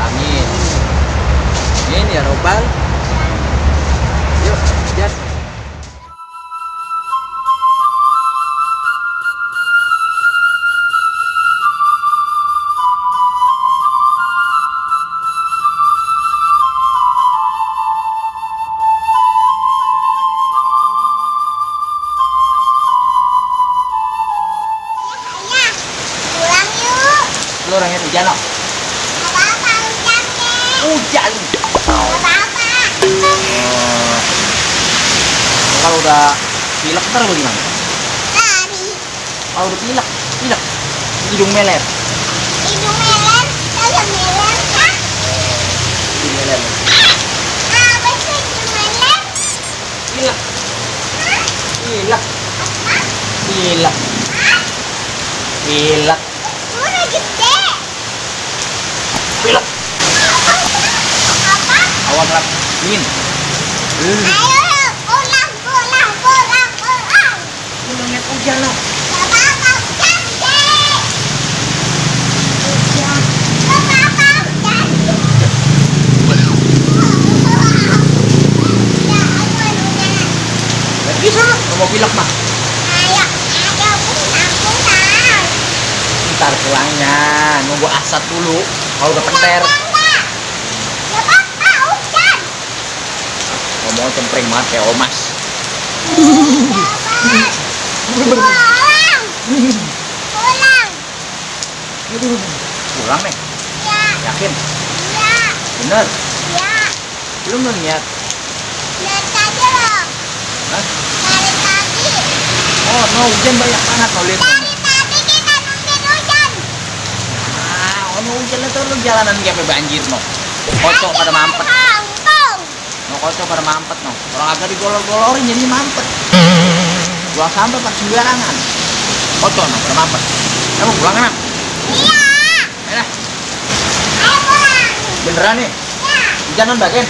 Amin. Amin ya robbal. Yuk, Jas. Lu orangnya hujan no? Apa-apa hujannya. Hujan. Apa-apa. Kalau udah pilek ntar bagaimana? Lari. Kalau udah pilek, hidung meler. Hidung meler. Saya meler kan? Hidung meler. Apa itu hidung meler? Pilek, Hah? pilek, Apa? pilek, Hah? pilek, Udah gede. pilek. Apa? Awas lah, dingin. Ayo, pulang. Lu ngeliat hujan no? Apa-apa hujan deh. Apa-apa hujan. Ya, aku hujan. Lagi sana, lu mau pilek mah? Ayo, pulang. Ntar pulangnya, nunggu asat dulu. Kalau udah penter, Enggak. Ya apa hujan. ngomong cempreng banget kayak omas. Pulang. Pulang. Pulang nih, Ya, yakin? ya, Bener? ya. Belum niat? Dari tadi loh. Hah? Dari tadi. Oh no, hujan banyak banget no, lihat. Dari tadi kita nungguin hujan. Oh no, hujan itu lu jalanan kayak banjir no. Kocok pada mampet. Kampung. No kocok pada mampet no. Orang agak digolor-golorin jadi mampet. Buang sampah pada sembarangan. Kocok no pada mampet. Kamu pulang kan? Iya. Ayo Ayo pulang. beneran nih? Ya, Hujanan bagian?